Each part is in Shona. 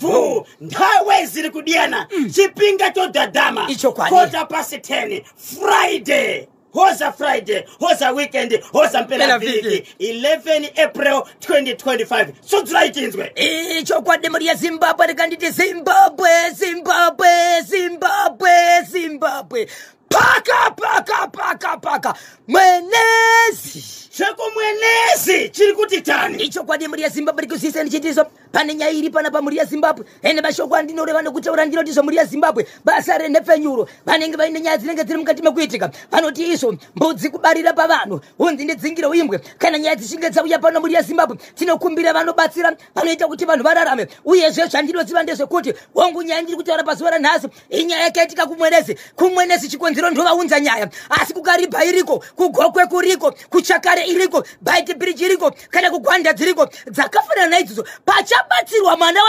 Bvu nthawe ziri kudiyana, chipinga chodhadhama. Ichokwadi. 10:15 Friday, hoza Friday, hoza weekend, hoza mpela Mpela vhiki. vhiki. 11 April 2025. Tsudzura itinzwe. Ichokwadi, mhuri yeZimbabwe. Rikanditi Zimbabwe, Zimbabwe, Zimbabwe, Zimbabwe, paka paka paka paka Mwenezi. Chekumwenezi chiri kuti tani. Ichokwadi, mhuri yeZimbabwe. Rikuzivisa ndichitiso pane nyaya iri panapa, mhuri yeZimbabwe. Ende mashoko andinoreva nokutaura ndinotizo, mhuri yeZimbabwe, basa renhepfenyuro vanenge vaine nyaya dzinenge dziri mukati mekuitika. Vanoti izvo mbudzi kubarira pavanhu, hunzi ndidzingire uimbwe. Kana nyaya dzichinge dzauya pano, mhuri yeZimbabwe, tinokumbira vanobatsira, vanoita kuti vanhu vararame. Uyezve zvandinoziva ndezvekuti hongu, nyaya ndiri kutaura pazuva ranhasi inyaya yakaitika kuMwenezi. KuMwenezi chikonzero ndovaunza nyaya, asi kuKaribha iriko, kuGokwe kuriko, kuChakare iriko, Beitbridge iriko, kana kuGwanda dziriko dzakafanana naidzodzo. Pachabatsirwa mwana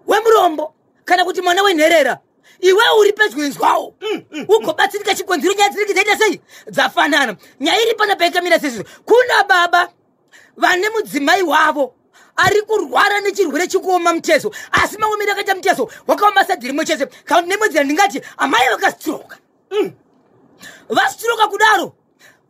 wemurombo kana kuti mwana wenherera, iwe uri pedyo, inzwawo ugobatsirika. Chikonzero nyaya dzinenge dzaita sei? Dzafanana. Nyaya iri pana paikamira sezvo, kuna baba vane mudzimai wavo ari kurwara nechirwere chikuoma mutezo, asi maomero akaita mutezo wakaoma sadhi rimwe chete. Kana kuti nemwedzi yandingati amai vakastroka, vastroka kudaro,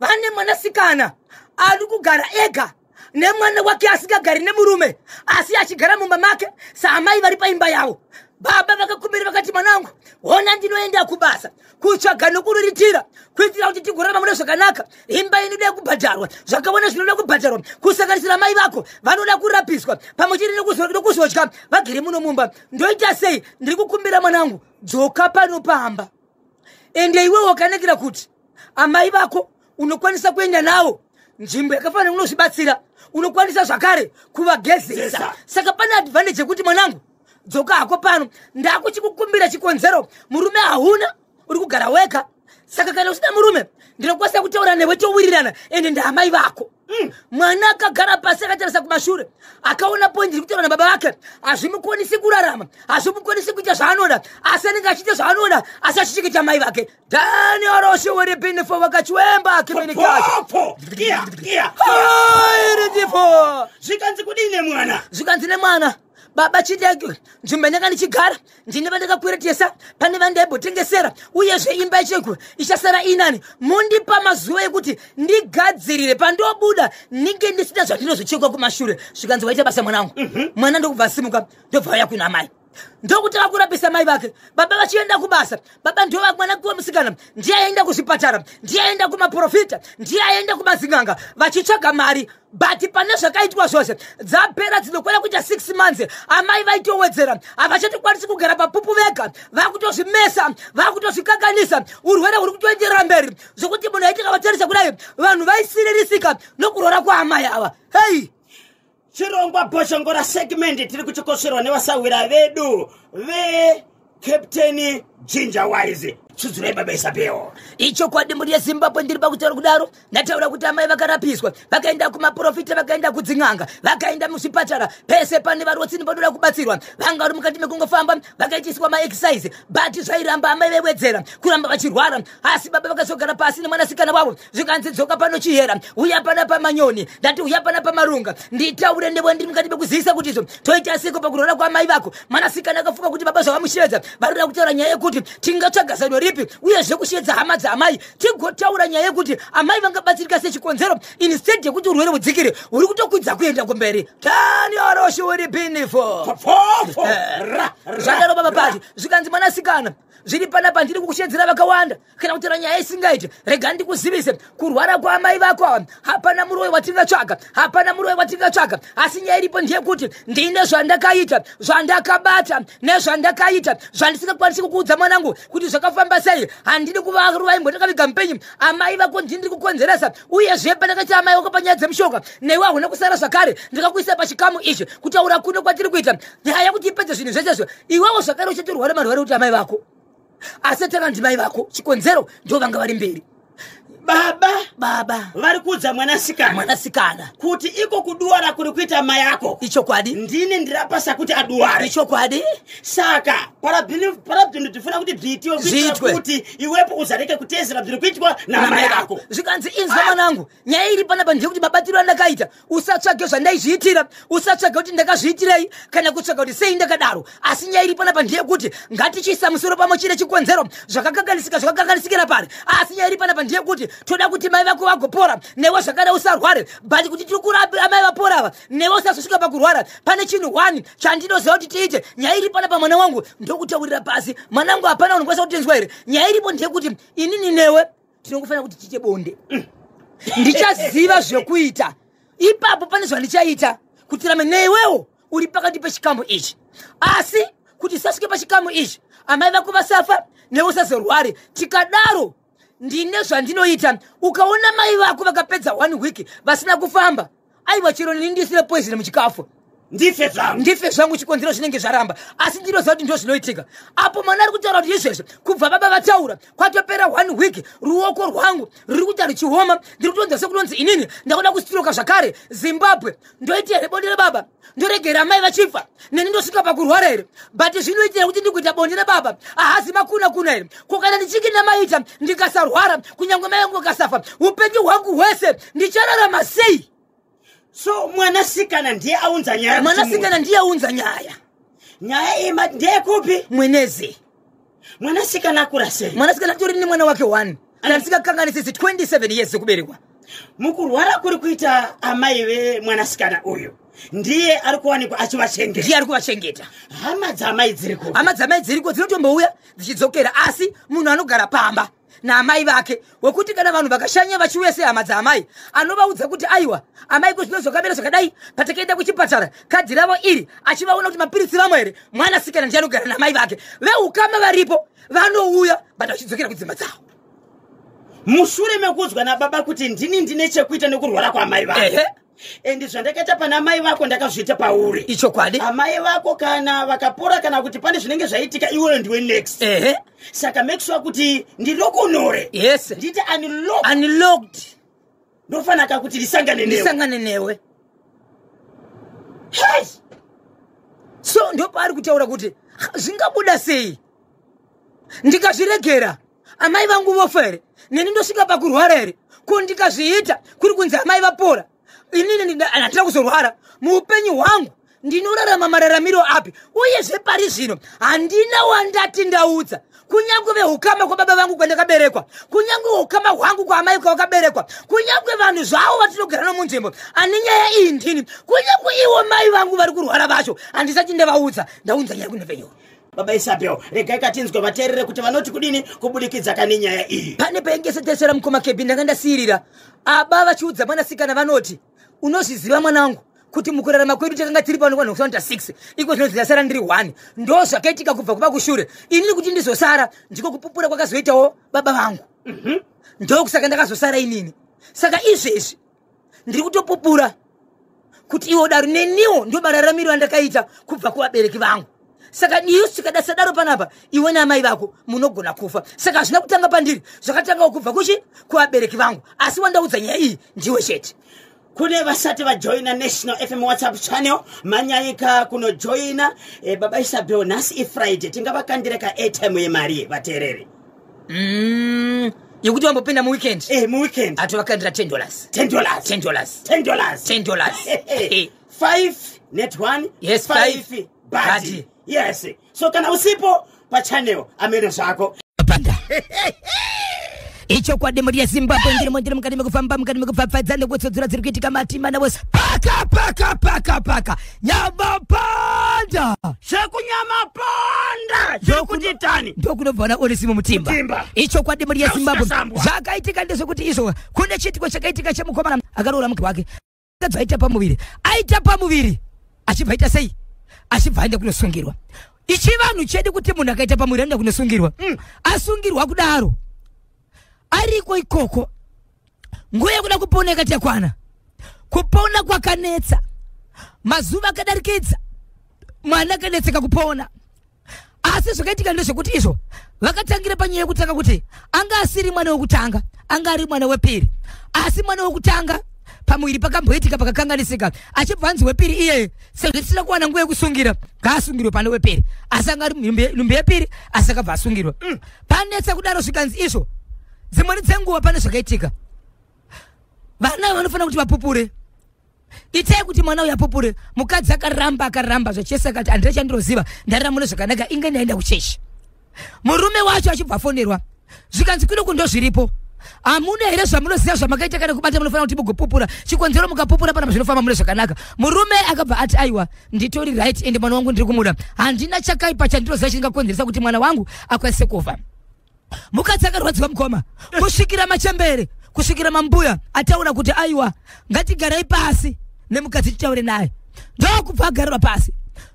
vane mwanasikana ari kugara ega nemwana wake, asingagari nemurume, asi achigara mumba make saamai vari paimba yavo. Baba vakakumbira vakati, "Mwanangu, hona ndinoenda kubasa kutsvaga nokuriritira kuitira kuti tigorarama mune zvakanaka. Imba inoda kubhadharwa, zvakaona zvinoda kubhadharwa, kusanganisira mai vako vanoda kurapiswa pamwe chete nokuzodya vagere muno mumba. Ndoita sei? Ndiri kukumbira mwanangu, dzoka pano pamba. Ende iwe wakanakira kuti amai vako unokwanisa kuenda navo nzvimbo yakafanira unozvibatsira, unokwanisa zvakare kuvagezesa." Zesa. Saka pane advantage yekuti, mwanangu, dzoka hako pano. Ndakuchikukumbira chikonzero murume hauna, uri kugara wega. Saka kana usina murume, ndinokwanisa kutaura newe towirirana, ende ndaamai vako. Mwana akagara pasi, akatarisa kumashure, akaona point iri kutaura nababa vake. Hazvimukonisi kurarama, hazvimukonisi kuita zvaanoda, asi anenge achiita zvaanoda, asi achichengeta mai vake. Danioroshiweripinifo vakachiwemba kiminikacho. Popo kia kia. Iridifo. Zvikanzi kudini mwana? Zvikanzi nemwana, "Baba, chideki nzvimbo yandanga ndichigara ndine vandakakweretesa, pane vandaimbotengesera, uyezve imba yacho ichasara inani. Mundipa mazuva ekuti ndigadzirire, pandobuda ninge ndisina zvandinozochekwa kumashure." Zvikanzi, "Waita basa mwanangu." Mwana ndokubva asimuka, ndobva auya kuna mai, ndokutanga kurapisa mai vake, baba vachienda kubasa. Baba ndova mwana kuwa musikana ndiye aenda kuzvipatara, ndiye aenda kumaprofita, ndiye aenda kumazing'anga vachitsvaga mari. But pane zvakaitwa zvose, dzapera dzinokwana kuita 6 months, amai vaitowedzera, havachatokwanisi kugara papupu vega, vakutozvimesa, vakutozvikakanisa. Urwere huri kutoenderera mberi zvokuti munhu aiti kavatarisa kudai, vanhu vaisiririsika nokurwara kwaamai ava. Hei. Chirongwa Bhoshongora segment tiri kuchikosverwa nevasawira vedu veCaptain Ginger Wise. Tsudzurai, baba Isabel. Ichokwadi, mhuri yeZimbabwe. Ndiri pakutaura kudaro, ndataura kuti amai vakarapiswa, vakaenda kumaprofita, vakaenda kudzin'anga, vakaenda muzvipatara pese pane varotsini vanoda kubatsirwa. Vanga vari mukati mekungofamba, vakaitiswa maexercise, but zvairamba, amai vaiwedzera kuramba vachirwara. Asi baba vakazogara pasi nemwanasikana wavo, zvikanzi, "Dzoka pano chihera, uya pana pamanyoni." Ndati, "Uya pana pamarunga, nditaure newe. Ndiri mukati mekuzivisa kuti izvo toita seko pakurwara kwamai vako." Mwanasikana akafunga kuti baba zvavamushevedza varikuda kutaura nyaya yekuti tingatsvaga zano ripi, uyezve kushevedza hama dzaamai tigotaura nyaya yekuti amai vangabatsirika sechikonzero, instead yekuti urwere hudzikire, huri kutokwidza kuenda kumberi. Tanioroshiuripinifo. Popo ra ra. Zvadaro baba pati, zvikanzi, "Mwanasikana, zviri panapa, ndiri kukushedzera vakawanda kana kutaura nyaya isingaiti. Rega ndikuzivise, kurwara kwaamai vako ava, hapana muroyi watingatsvaga, hapana muroyi watingatsvaga. Asi nyaya iripo ndeyekuti ndine zvandakaita, zvandakabata nezvandakaita, zvandisingakwanisi kukuudza mwanangu kuti zvakafamba sei. Handidi kuvaruvaimbo ndakaviga mupenyu amai vako, ndini ndiri kukonzeresa. Uyezve pandakaita amai vako panyaya dzemushonga, newe hauna kusara zvakare, ndikakuisa pachikamu ichi. Kutaura kuno kwatiri kuita nyaya yekuti ipedze zvinhu zvesezvo, iwewo zvakare uchatorwara marware kuti amai vako, asi tanga ndimai vako, chikonzero ndo vanga vari mberi." Baba Baba vari kuudza mwanasikana, mwanasikana, kuti iko kuduwara kuri kuita mai ako, Ichokwadi. ndini ndirapasa kuti aduware. Ichokwadi. Saka para bvinhu bzifuna kuti bziitiwe kuitira Zviitwe. kuti iwepo uzareke kutezera bziri kuitwa namai ako. Zvikanzi, inzwa mwanangu, nyaya iri panapa ndeyekuti mabatiro andakaita, usatsvage zvandaizviitira, usatsvage kuti ndakazviitirei kana kutsvaga kuti sei ndakadaro. Asi nyaya iri panapa ndeyekuti ngatichiisa musoro pamwe chine chikonzero. Zvakakanganisika zvakakanganisikira pari? Asi nyaya iri panapa ndeyekuti toda kuti mai vako vagopora, newe zvakada usarware. But kuti tiri kurapa amai vapora ava, newe usazosvika pakurwara, pane chinhu one chandinoziva kuti tiite. Nyaya iri panapa, mwana wangu, ndokutaurira pasi, mwanangu, hapana unokwanisa kutinzwa here? Nyaya iripo ndeyekuti inini newe tinongofanira kuti tiite bonde. Ndichaziva zvekuita ipapo, pane zvandichaita kuti rame neiwewo uri pakati pechikamu ichi. Asi kuti sasvike pachikamu ichi, amai vako vasafa, newe usazorware. Tikadaro ndine zvandinoita. Ukaona mai vako vakapedza one week vasina kufamba, aiwa, chero nini ndisine poison muchikafu, Ndife zvangu. Ndife zvangu. Chikonzero zvinenge zvaramba, asi ndinoziva kuti ndo zvinoitika. Apo mwana ari kutaura kuti izvezvo kubva baba vataura, kwatopera one week, ruoko rwangu ruri kuita ruchioma, ndiri kutonzwa sekunonzi inini ndakuda kustroka zvakare. Zimbabwe, ndoita here bonde rebaba? Ndoregera amai vachifa, neni ndosvika pakurwara here? But zvinoitira kuti ndikuita bonde rebaba haasi makuna kuna here? Ko kana ndichinge ndamaita ndikasarwara, kunyange mai vangu vakasafa, upenyu hwangu hwese ndichararama sei? So mwanasikana ndiye aunza nyaya. Mwanasikana ndiye aunza nyaya. Nyaya iyi ndeyekupi? Mwenezi. Mwanasikana akura sei? Mwanasikana atori nemwana wake one, kana ndisingakanganisisi 27 years dzekuberekwa. Mukurwara kuri kuita amai vemwanasikana uyu, ndiye ari kuwanikwa achivachengeta? Ndiye ari kuvachengeta. Hama dzamai dziri kupi? Hama dzamai dziriko, dzinotombouya dzichidzokera, asi munhu anogara pamba naamai vake, wekuti kana vanhu vakashanya vachiuya sehama dzaamai, anovaudza kuti aiwa, amai ko zvino zvakamira zvakadai, patakaenda kuchipatara kadhi ravo iri, achivaona kuti mapiritsi vamwe here. Mwanasikana ndiye anogara namai vake. Veukama varipo, vanouya, but vachidzokera kudzimba dzavo. Mushure mekuudzwa nababa kuti ndini ndine chekuita nekurwara kwaamai vako, endi zvandakaita pana mai vako ndakazviita pauri. Ichokwadi. Amai vako kana vakapora kana kuti pane zvinenge zvaitika, iweyo ndiwe next. Saka make sure kuti ndirokunore, nditi unlock. Unlocked. Ndofanaka kuti ndisangane newe. Ndisangane newe. Hey! So ndopaari kutaura kuti, "Ah, zvingabuda sei ndikazviregera? Amai vangu vofa here? Neni ndosvika pakurwara here? Ko ndikazviita kuri kunzi amai vapora, inini handina kuzorwara muupenyu hwangu, ndinorarama mararamiro api? Uyezve pari zvino handina wandati ndaudza, kunyange veukama kwababa vangu kwandakaberekwa, kunyange ukama hwangu kwaamai kwavakaberekwa, kunyange vanhu zvavo vatinogara nomunzvimbo. Ane nyaya iyi ndini. Kunyange iwo mai vangu vari kurwara vacho handisati ndavaudza. Ndaunza nyaya kunepfenyuro." Baba Isabel, regai katinzwe vateerere kuti vanoti kudini kubudikidza kane nyaya iyi. Pane paingesetesera mukoma Kebi, ndanga ndasiyirira aba vachiudza mwanasikana, vanoti, "Unozviziva mwanangu kuti mukurarama kwedu takanga tiri pano kwanhu kusanoita 6, iko zvino ndasara ndiri 1. Ndo zvakaitika kubva kuva kushure. Inini kuti ndizosara, ndiko kupupura kwakazoitawo baba vangu, ndokusaka ndakazosara inini. Saka izvezvi ndiri kutopupura kuti iwo daro neniwo ndo mararamiro andakaita kubva kuvabereki vangu. Saka isu tikadasadaro panapa, iwe naamai vako munogona kufa. Saka hazvina kutanga pandiri, zvakatangawo kubva kuchi kuvabereki vangu. Asi wandaudza nyaya iyi ndiwe chete." Kune vasati vajoina National FM WhatsApp channel, manyayika kunojoina. Baba Isabel, nhasi iFriday, tingavakandire ka airtime yemari vateereri? Yekuti vambopinda muweekend? Muweekend. Atovakandira $10. $10. $10. $10. $10. 5 net 1. Yes, 5 five. badi. Badi. Yes, so kana usipo pachannel, amene zvako. Panda ichokwadi, mhuri yeZimbabwe, ndirimo, ndiri mukati mekufamba, mukati mekupfapfaidza nekutsodzora dziri kuitika matima wose, paka paka paka paka nyamapanda. Zvekunyamapanda zviri kuti tani. Ndokunobva na Onesimo Mutimba. Mutimba. Ichokwadi, mhuri yeZimbabwe. Ausingashambwa. Zvakaitika ndezvekuti izvo kune chiitiko chakaitika chemukomana akaroora mukadzi wake, akabva aita pamuviri, aita pamuviri achibva aita sei? Achibva aenda kunosungirwa. Ichivanhu chedu kuti munhu akaita pamuviri anoenda kunosungirwa. Asungirwa kudaro, ariko ikoko, nguva yekuda kupona ikati yakwana. Kupona kwakanetsa, mazuva akadarikidza, mwana akanetseka kupona. Asi zvakaitika ndezvekuti izvo vakatangira panyaya yekutanga kuti anga asiri mwana wekutanga. Anga ari mwana wepiri, asi mwana wekutanga pamuviri pakamboitika pakakanganisika, achibva anzi wepiri iyeye, sezvo tisina kuwana nguva yekusungira, ngaasungirwe pane wepiri. Asi anga ari nhumbi yepiri, asi akabva asungirwa. Panetsa kudaro, zvikanzi izvo dzimweni dzenguva pane zvakaitika, vana vanofanira kuti vapupure. Itai kuti mwana uyu apupure. Mukadzi akaramba, akaramba zvachese, akati, "Handina chandinoziva, ndarira mune zvakanaka, inge ndaenda kuchechi." Murume wacho achibva afonerwa, zvikanzi, "Kunoku ndo zviripo, hamuna here zvamunoziva zvamakaita kana kubata? Munofanira kuti mugopupura chikonzero. Mukapupura pana zvinofamba mune zvakanaka." Murume akabva ati, "Aiwa, nditori right, ende mwana wangu ndiri kumuda. Handina chakaipa chandinoziva chingakonzeresa kuti mwana wangu akwanise kufa." Mukadzi akarwadziwa, mukoma, kusvikira machembere, kusvikira mambuya ataura kuti, "Aiwa, ngatigarai pasi nemukadzi titaure naye." Ndokubva agarirwa pasi,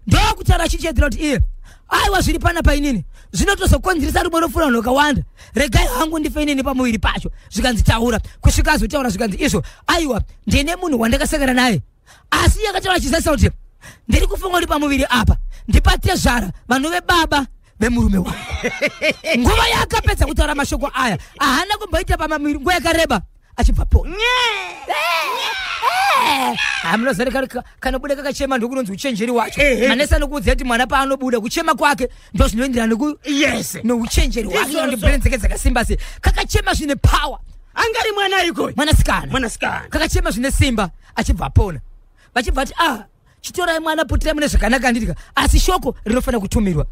ndokutaura achichedzera kuti iye, "Aiwa, zviri panapa inini zvinotozokonzeresa rumwe rofura vanhu vakawanda. Regai hangu ndife inini pamuviri pacho." Zvikanzi, "Taura." Kusvika azotaura, zvikanzi izvo, "Aiwa, ndine munhu wandakasangana naye, asi yakataura achizarisa kuti ndiri kufunga kuti pamuviri apa ndipatezvara vanove baba vemurume wangu." Nguva yaakapedza kutaura mashoko aya, haana kumboita pamamuviri nguva yakareba, achibva pona. Hamunozare kanobuda kakachema, ndokunonzi uchenjeri wacho. Manesi anokuudza kuti mwana paanobuda, kuchema kwake ndo zvinoenderana neuchenjeri hwake. Izvozvo. Kuti brain dzake dzakasimba sei. Kakachema zvine power. Angari mwana ikoyo? Mwanasikana. Mwanasikana. Kakachema zvine simba, achibva apona. Vachibva ati, "Ah, chitorai mwana, putirai mune zvakanaka." Handitika, asi shoko rinofanira kutumirwa.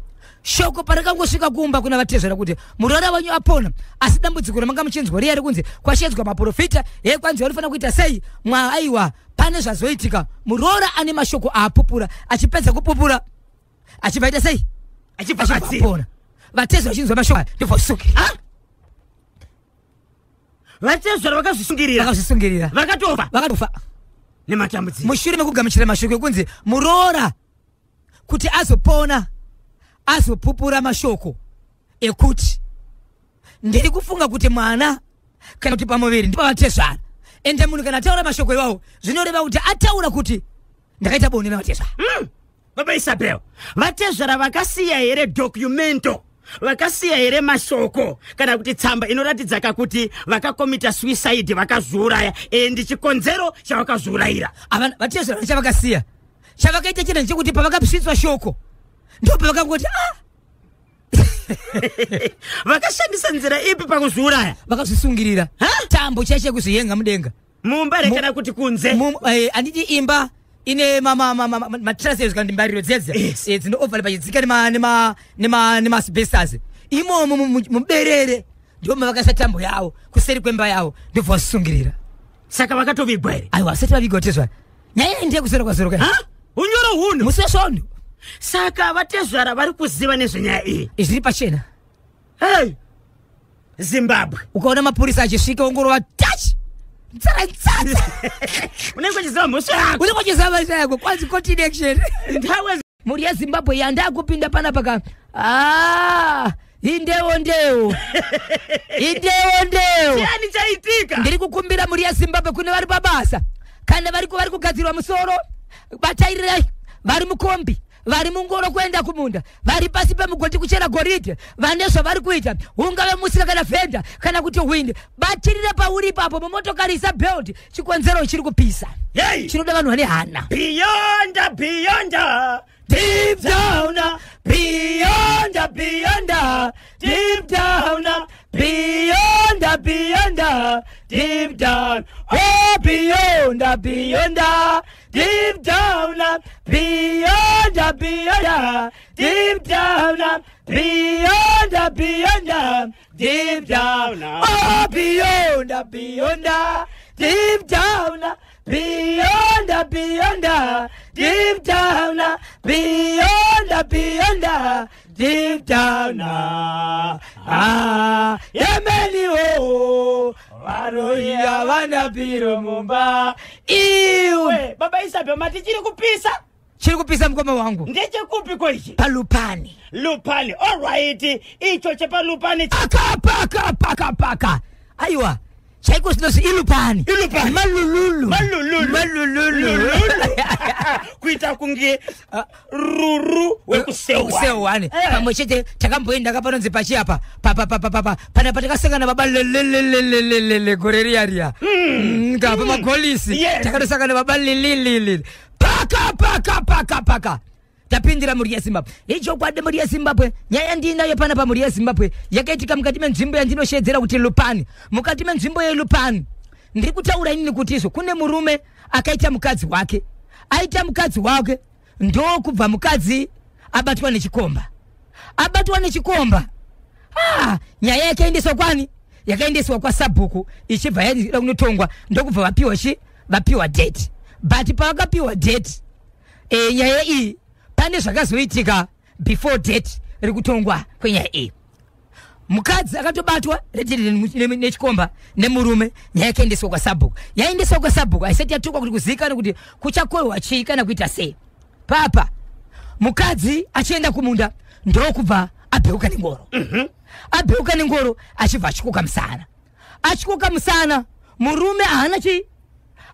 Shoko parakangosvika kumba kuna vatezvera kuti muroora wenyu apona, asi dambudziko ramanga muchinzwa riya rikunzi kwashedzwa maprofita, ye kwanzi vanofanira kuita sei mwa, aiwa, pane zvazoitika. Muroora ane mashoko aapupura. Achipedza kupupura, achibva aita sei? Achibva Achibva batsira. apona. Vatezvera vachinzwa mashoko aya, ndobva vasuki. Vatezvara vakazvisungirira? Vakazvisungirira. Vakatofa? Vakatofa. Nematambudziko. Mushure mekugamuchira mashoko ekunzi muroora kuti azopona azopupura mashoko ekuti ndiri kufunga kuti mwana kana kuti pamuviri ndipavatezvara, ende munhu kana ataura mashoko iwawo, zvinoreva kuti ataura kuti ndakaita bonde navatezvara. Baba Isabel, vatezvara vakasiya here documento, vakasiya here mashoko kana kuti tsamba inoratidza kakuti vakakomita suicide, vakazviuraya, and chikonzero chavakazviurayira? Vatezvara chavakasiya, chavakaita chena ndechekuti pavakasvitswa shoko, ndo pavakangoti, "Ah." Vakashandisa nzira ipi pakuzviuraya? Vakazvisungirira. Ha? Tambo chaicho yekuzviyenga mudenga. Mumba here kana kuti kunze? Handiti imba ine matrusses kana mbariro dzedze dzinoovhara pachidzika nemaasbestos imomo muberere, ndo mavakaisa tambo yavo kuseri kwemba yavo, ndobva vasungirira. Saka vakatovigwa here? Aiwa, vasati vavigwa tezvara. Nyaya iyi ndeye kusero kwazoro. Ha? Unyoro huno. Musi wesvondo. Saka vatezvara vari kuziva nezvenyaya iyi? Zviri pachena. Hey, Zimbabwe. Ukaona mapurisa achisvika, ongorova touch ntsara ntsatsa. Unenge uchiziva mhosva yako. Unenge uchiziva mhosva yako, kwanzi court in action. Ndawe. Mhuri yeZimbabwe, yandakupinda panapa ka, ah, indewo ndewo, indewo ndewo. Chiani chaitika? Ndiri kukumbira mhuri yeZimbabwe, kune vari pabasa kana vari kugadzirwa musoro, batairirai. Vari mukombi, vari mungoro kuenda kumunda, vari pasi pemugodhi kuchera goridhe, vane zvavari kuita, ungave musika kana vhenda kana kuti hwindi, batirire pauri ipapo. Mumotokari isa belt. Chikonzero chiri kupisa. Hey! Chinoda vanhu vane hana. Beyond, beyond. Deep down, beyond, beyond, deep down, beyond, beyond, deep down, oh, beyond, beyond, deep down, beyond, beyond, deep down, beyond, beyond, deep down, oh, beyond, beyond, deep down, beyond, beyond, deep down, beyond, beyond, deep down. Ah, yemeni o varoiya vana bhiro mumba iwe. Baba Isabel, mati chiri kupisa? Chiri kupisa, mukoma wangu. Ndechekupi koichi? Palupani. Lupani, alright, icho chepalupani. Paka paka paka paka. Aiwa, chaiko zvinozvi ilupani. Ilupani. Malululu. Malululu. Malululu. Lululu. Kuita kunge Ruru wekusewane. Pamwe chete takamboenda kapanonzi pachi apa papapapapa pana patakasangana baba lelelelelelele gore riya riya ngapa magolisi. Takatosangana baba lelelelele paka paka paka paka tapindira mhuri yeZimbabwe. Ichokwadi, mhuri yeZimbabwe, nyaya ndinayo panapa, mhuri yeZimbabwe, yakaitika mukati menzvimbo yandinoshedzera kuti Lupani. Mukati menzvimbo yeLupani ndiri kutaura inini kuti izvo kune murume akaita mukadzi wake, aita mukadzi wake, ndokubva mukadzi abatwa nechikomba. Abatwa nechikomba, ah, nyaya yakaendeswa kwani? Yakaendeswa kwasabhuku, ichibva yaida kunotongwa, ndokubva vapiwa chi vapiwa date. But pavakapiwa date, nyaya iyi pane zvakazoitika before date rikutongwa kwenyaya iyi. Mukadzi akatobatwa retiri nechikomba nemurume. Nyaya yakaendeswa kwasabhuku. Yaendeswa kwasabhuku, haisati yatongwa kuti kuzivikanwa kuti kuchakohwa chii kana kuita sei. Papa mukadzi achienda kumunda, ndokubva abheuka nengoro. Abheuka nengoro, achibva achikoka musana. Achikoka musana, murume haana chii,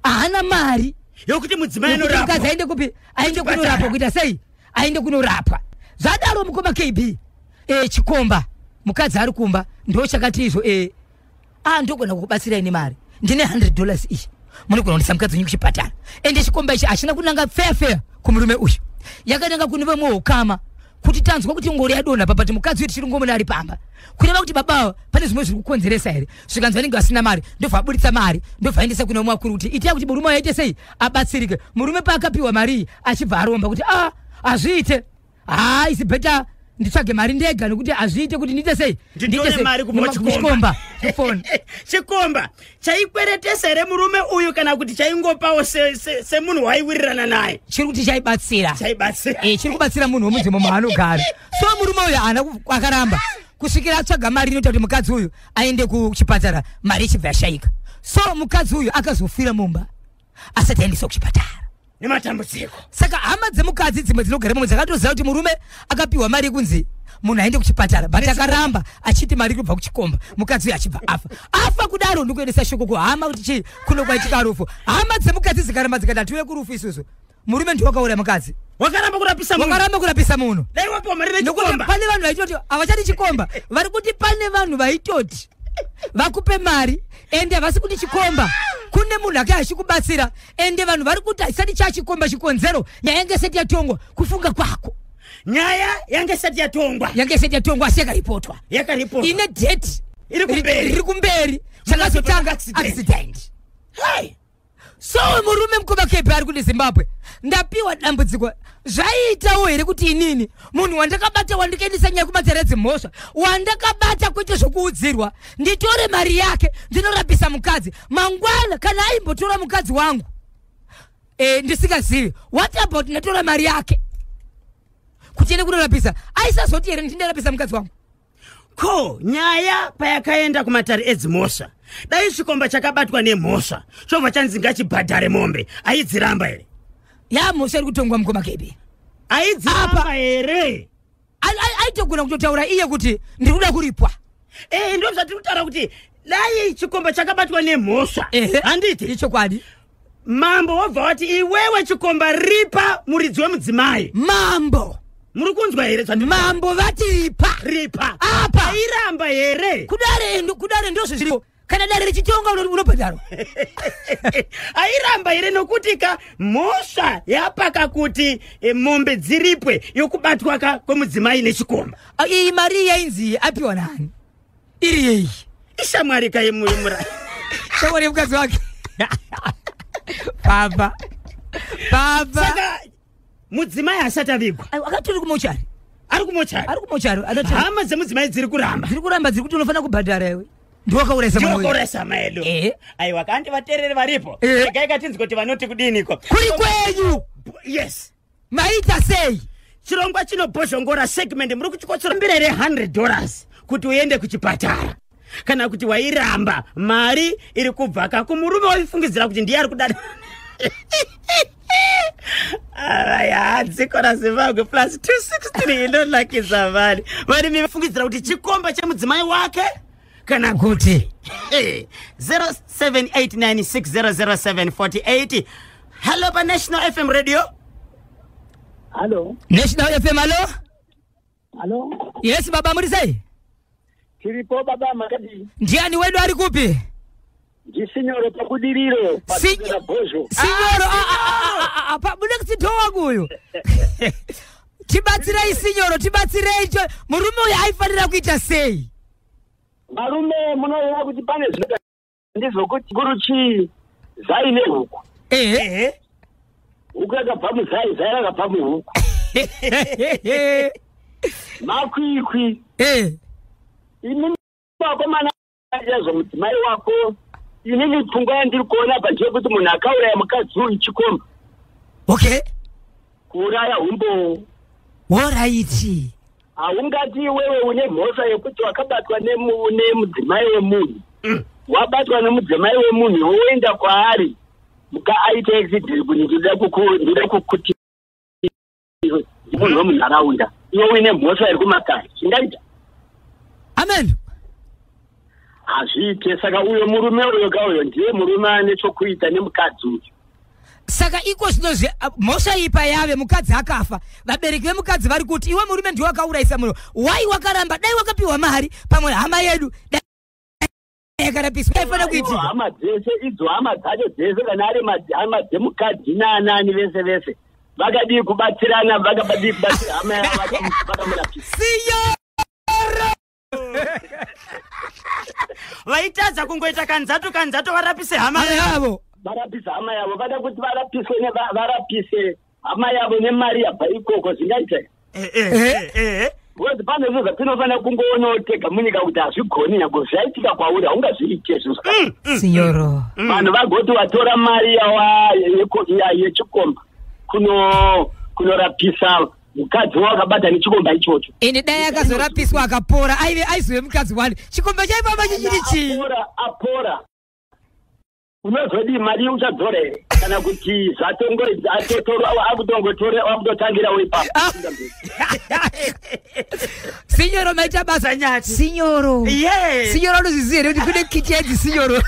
haana mari yokuti mudzimai yekuti mukadzi anorapwa. Aende kupi? Aende Kuchipatara. kunorapwa. Kuita sei? Aende kunorapwa. Zvadaro, mukoma KB, chikomba, mukadzi ari kumba, ndo chakati izvo, ndogona kukubatsirai nemari, ndine $100 iyi, munogona kuendesa mukadzi wenyu kuchipatara. Ende chikomba ichi hachina kunanga fair fair kumurume uyu, yakananga kune vamwe ukama kuti tanzwa kuti ngoro yadonha pabati mukadzi uyu tichiri ngomuna ari pamba, kureva kuti baba pane zvimwe zviri kukonzeresa here? Zvikanzi vanenge vasina mari. Ndobva aburitsa mari, ndobva aendesa kune umwe akuru kuti itai kuti murume aite sei, abatsirike. Murume paakapiwa mari iyi, achibva aromba kuti a hazviite, haa, isi better nditsvage mari ndega, nekuti hazviite kuti ndiite sei. Nditore Ndiite sei? mari kubva Nema- kuchikomba. kuchikomba foni. Chikomba chaikweretesa here murume uyu, kana kuti chaingopawo semunhu waiwirirana naye? Chiri kuti chaibatsira. Chaibatsira. Chiri kubatsira munhu wemunzvimbo maanogara. So murume uyu haana akaramba kusvikira atsvaga mari inoita kuti mukadzi uyu aende kuchipatara. Mari ichibva yashayika, so mukadzi uyu akazofira mumba asati aendeswa kuchipatara. Nematambudziko. Saka hama dzemukadzi dzimwe dzinogara mumwe dzakatoziva kuti murume akapiwa mari yekunzi munhu aende kuchipatara, but akaramba achiti mari iri kubva kuchikomba. Mukadzi uyu achibva afa. Afa kudaro, ndikuendesa shoko kuhama kuti chii, kuno kwaitika rufu. Hama dzemukadzi dzikaramba, dzikati hatiuye kurufu isusu, murume ndiwo wakauraya mukadzi. Wakaramba kurapisa munhu. Wakaramba kurapisa munhu. Dai wapiwa mari Nokuti nechikomba. pane vanhu vaitoti havachati chikomba, vari kuti pane vanhu vaitoti vakupe mari, ende havasi kuti chikomba, kune munhu ake achikubatsira. Ende vanhu vari kuti haisati chachikomba, chikonzero nyaya yange isati yatongwa. Kufunga kwako? Nyaya yange isati yatongwa. Yange isati yatongwa, asi yakaripotwa. Yakaripotwa. Ine date. Iri kumberi. Riri kumberi. Chakazotanga Accident. accident. Hai! So murume, mukoma kepe, ari kuti Zimbabwe, ndapiwa dambudziko. Zvaiitawo here kuti inini munhu wandakabata, wandikaendesa nyaya kumatare dzimhosva, wandakabata kuite zvokuudzirwa, nditore mari yake ndinorapisa mukadzi mangwana? Kana aimbotora mukadzi wangu ndisingazivi, what about ndatora mari yake kuti ende kunorapisa? Aisazoti here ndindarapisa mukadzi wangu? Ko nyaya payakaenda kumatare edzimhosva, dai chikomba chakabatwa nemhosva, chobva chanzi ngachibhadhare mombe, aidziramba here? Ya, mhosva iri kutongwa, mukoma kepe. Aidziramba Apa. here? Aitogona kutotaura iye kuti ndiri kuda kuripwa. Ndo zvatiri kutaura kuti dai chikomba chakabatwa nemhosva, handiti? Ichokwadi. Mambo wobva wati, "Iwewe chikomba, ripa muridzi wemudzimai." Mambo. Muri kunzwa here zvandi? Mambo vati ripa. Ripa. Apa. Airamba here? Kudare, kudare ndozvo zviripo. Kana dare richitonga, unobhadharwa. Airamba here? Nokuti ka mhosva yapaka kuti mombe dziripwe yokubatwa ka kwemudzimai nechikomba. Ah, iyi mari iyi yainzi apiwa nani? Iri yei? Ishamwari kaimura. Shamwari yemukadzi wake. Baba, baba. Saka mudzimai asati avigwa? Aiwa, akatori kumochari. Ari kumochari? Ari kumochari. Hama dzemudzimai dziri kuramba. Dziri kuramba, dziri kuti unofanira kubhadhara, iwe ndiwakaurayisa mwana wedu. Ndiokoresa maedu. Aiwa, kandi vateereri varipo, regai katinzwe kuti vanoti kudiniko. Kuri kwenyu? Yes. Maita sei? Chirongwa chinobhozhongora segment, muri kuchikotsora here $100 kuti uende kuchipatara, kana kuti wairamba mari iri kubva ka kumurume waifungidzira kuti ndiye ari kudada? Aya, dziko raZimbabwe +263 inonakidza vani varimi vafungidzira kuti chikomba chemudzimai wake kana kuti 0789600748. Hello, paNational FM Radio. Halo, National FM, halo. Halo, Yes baba, muri sei? Tiripo baba, makadii? Ndiani wedu, ari kupi? Ndisinyoro pabudiriro padhuze naBhozho. Sinyoro, pabude kuti wangu uyu. Tibatsirei sinyoro, tibatsirei. Murume uyu aifanira kuita sei? Varume, munoona kuti pane zvinoita, ndizvokuti guru chii, zai nehuku. Huku yakabva muzai, zai rakabva muhuku. Makwikwi. Inini vakomana, yazvo mudzimai wako, inini pfungwa yandiri kuona pa ndeyekuti munhu akauraya mukadzi uyu chikomba. Kuuraya humbowo. Alright. Haungati iwewe une mhosva yekuti wakabatwa nemudzimai wemunhu. Wabatwa nemudzimai wemunhu, woenda kwaari, muka aita accident, kuti ndinoda kukuti munhu wemunharaunda, iwe uine mhosva iri kumakare, zvingaita? Amen. Hazviite. Saka uyo murume uyo kauyo ndiye murume ane chokuita nemukadzi uyu. Saka iko zvinozvi mhosva iyi payave mukadzi akafa, vabereki vemukadzi vari kuti iwe murume ndiwe wakaurayisa munhu. Wai wakaramba? Dai wakapiwa mari, pamwe hama yedu dai yakarapiswa. Aifanira Ivo kuitika. Hama dzese idzo, hama dzacho dzese, kana ari hama dzemukadzi naanani vese vese, vakadii kubatsirana? Vakadii kubatsira hama yavo vakamurapisa? Sinyoro. Vaitadza kungoita kanzatu kanzatu varapise hama hama yavo? Varapisa hama yavo, vada kuti varapiswe varapise hama yavo nemari yabva ikoko, zvingaita? Because pane zvinhu zvatinofanira kungoonawo tega munyika kuti hazvigoni, nyange zvaitika kwauri haungazviite zvinhu zvakadai. Sinyoro. Vanhu vagoti watora mari yechikomba kunorapisa mukadzi wakabata nechikomba ichocho. Ende dai akazorapiswa akapora, aive aizove mukadzi wani? Chikomba chaifamba chichiri chii? Apora, apora, unozodii? Mari uchadzora here, kana kuti zvatongo akutongotora akutotangirawo ipapo? Sinyoro, maita basa. Zanyati. Sinyoro. Yes. Sinyoro, unozviziva here kuti kune kiti yaidzi sinyoro?